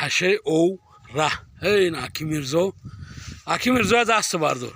Ҳашари ов раҳ. Ин Аки Мирзо, Аки Мирзо, даст бардор.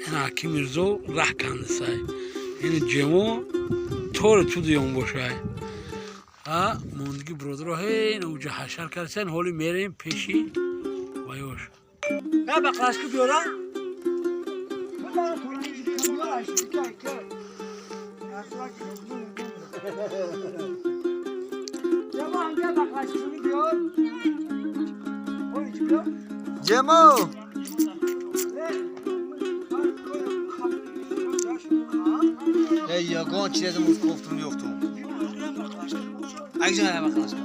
Ин Аки Мирзо раҳ кандасай. Ин ҷемо тори тудиён бошай. А мондиги бародаро ҳейн уҷа ҳашар кардасан, ҳоли мерем пеши ваёш. Баклашка биёрам. Ҷемо. Эй, ягон чизе муз кофтум ёфтум. Акҷа баклашка.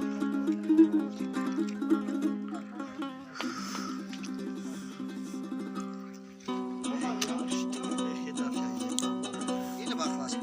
Ина баклашка.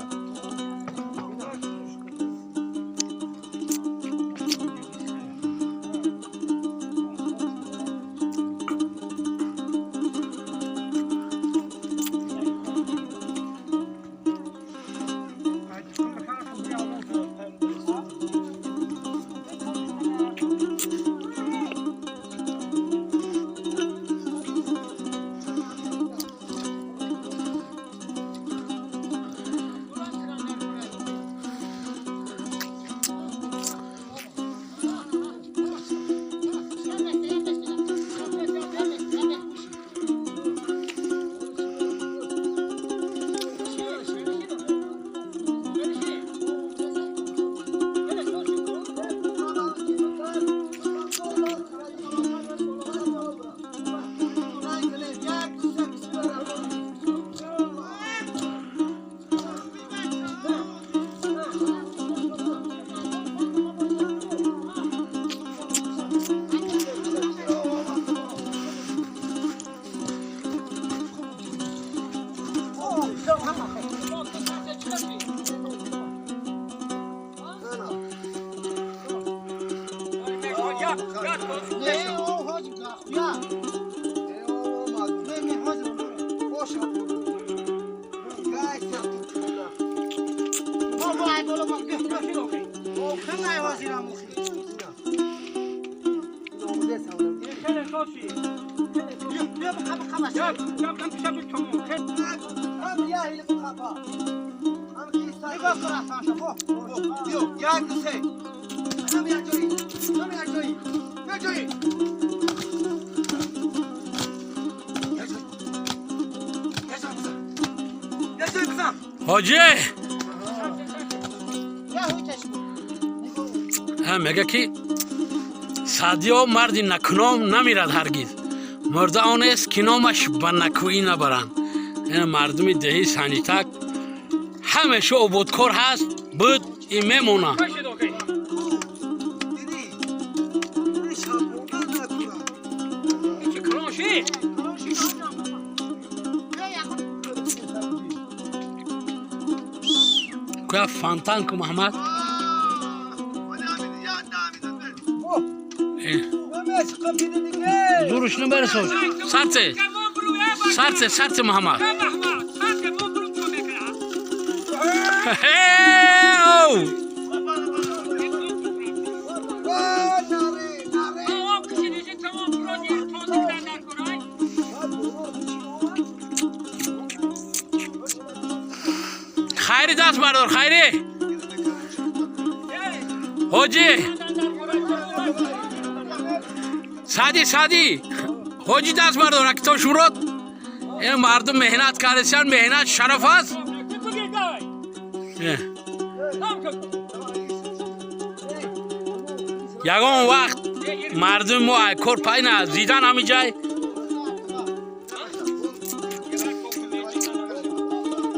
Ҳоҷӣ ҳа мега, ки Саъдиё марди накуном намирад ҳаргиз, мурда онест, ки номаш ба накӯӣ набаранд. Ин мардуми деҳи Санҷитак ҳамеша ободкор ҳаст, буд и мемонад. Куя фонтан ку, Маҳмад. Зурш набаресо, сарце, сарце, сарце, Муҳаммад. Оу! Хайри, даст бардор, хайри, ҳоҷӣ Саъди, Саъди ҳоҷӣ, даст бардор. Акито шурот. Ин мардум меҳнат кардасан, меҳнат шараф аст. Ягон вақт мардуми мо ай кор пайна зидан ҳами ҷай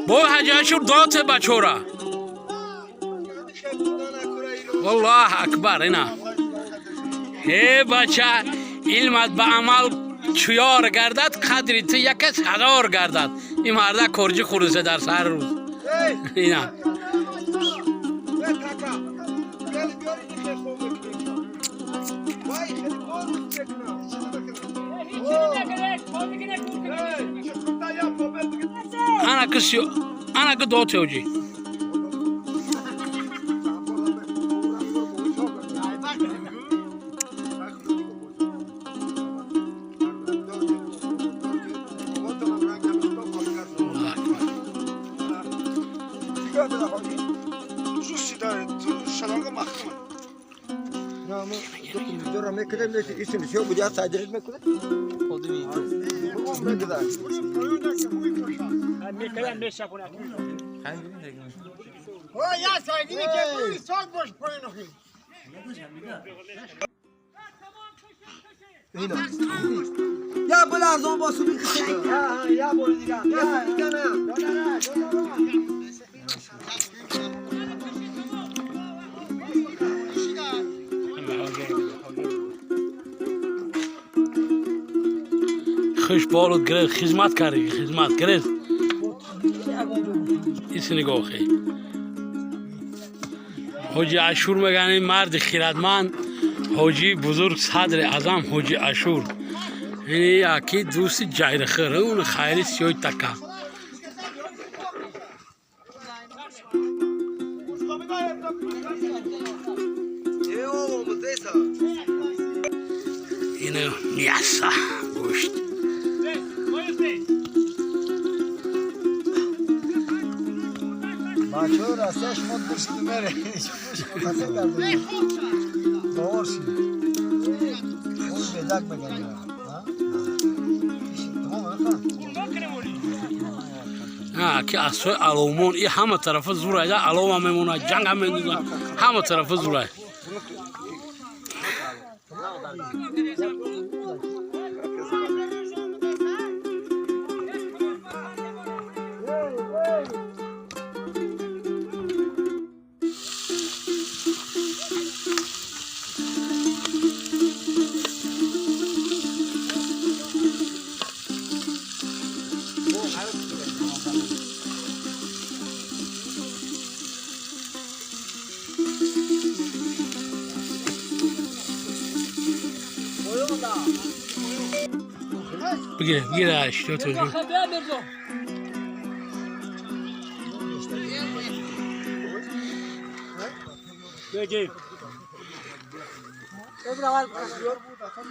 бо ҳаҷашур доте бачора. Аллоҳ акбар! Ина ҳе бача, илмат ба амал чуёр гардад, қадри ту якас ҳазор гардад. Ин марда корҷи хӯрдиса дар саҳар рӯз. Ина ана ки ана ки доте оҷи. Дора мекунем, исм всё будет садирит мекунем. Мекунем. Я бил арзон бо суби. Я бор дига. Я дига на. Хуш болуд гирифт, хизмат карди, хизмат гирифт. Иси нигоҳ хе. Ҳоҷи Ашур мегӯянд, ин марди хирадманд, ҳоҷии бузург, садри аъзам ҳоҷи Ашур. Ин яки дӯсти ҷайрихӯр, он хайри сиёи така. Ина мясо, гӯшт. Бачаҳо, растия шумо душти мере. Хаса карда. Бовар ши. Он бедак меган. Ҳа? Тамом, ха. А, ки аз сӯи аловмон и ҳама тарафа зурайда, алова мемонад, ҷанг ҳам мендозад, ҳама тарафа зурай. Бигир, бигир, 80 ҷон.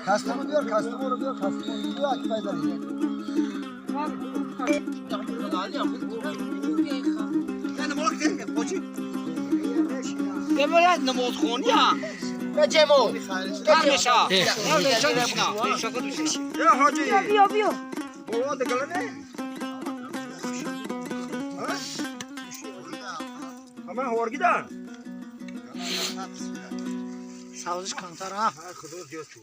Кастому биёр, кастоморо биёр, кастоморо биёр, аки пайда. Э, Я ҳоҷи. Биё, биё. Бобо дгалане? Ама хоргидан. Савзиш камтар, ҳа. Худо зиёд чу.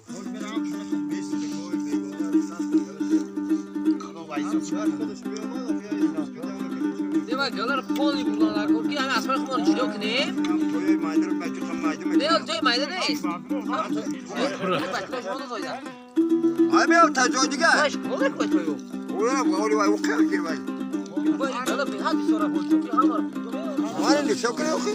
Дева галар поли булан ки ҳами асфали хумон ҷудо кунем. Не, ҷои майда нест. Ай беам та ҷой дига. Оле кой тою. Ора ори вай оқар ки вай. Гала беҳад бисёра буд. Ҳама. Мани не шокре охи.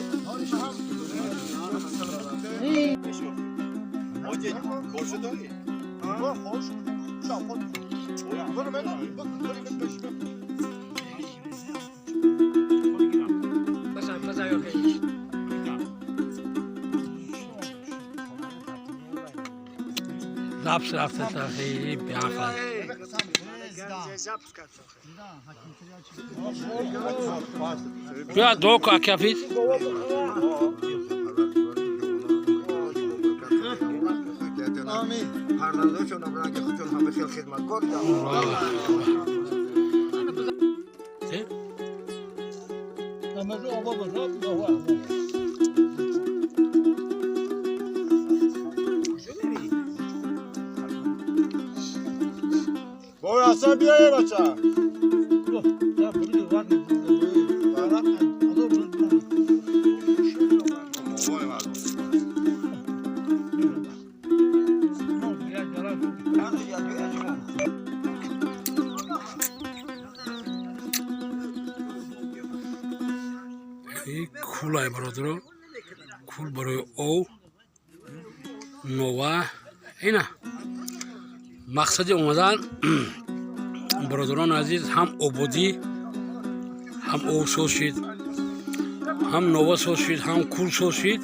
Пасан, пасан ёки. Запс рафта сахи биафа. Биё, дуо ку, аки Ҳафиз. Фарзандошон ранги худшон ҳама хел хидматкор. Се? Намазу оба бозо, бова. Бой Ҳасан, биёе, бача. Я буду вар. Азо буду. Я жара. Кулай, бародаро, кул барои ов, нова. Ина мақсади омадан, бародарони азиз, ҳам ободӣ, ҳам ов соз шид, ҳам нова соз шид, ҳам кул соз шид,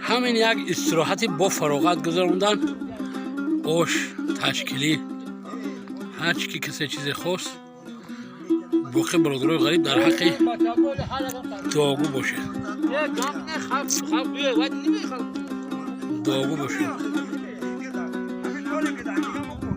ҳамин як истироҳати бо фароғат гузарондан, ош ташкилӣ, ҳар чи ки касе чизе хост. Боқӣ, бародарои ғариб, дар ҳаққи дуогӯ бошед. Дуогӯ бошед. Ҳамин коре ки дар дига.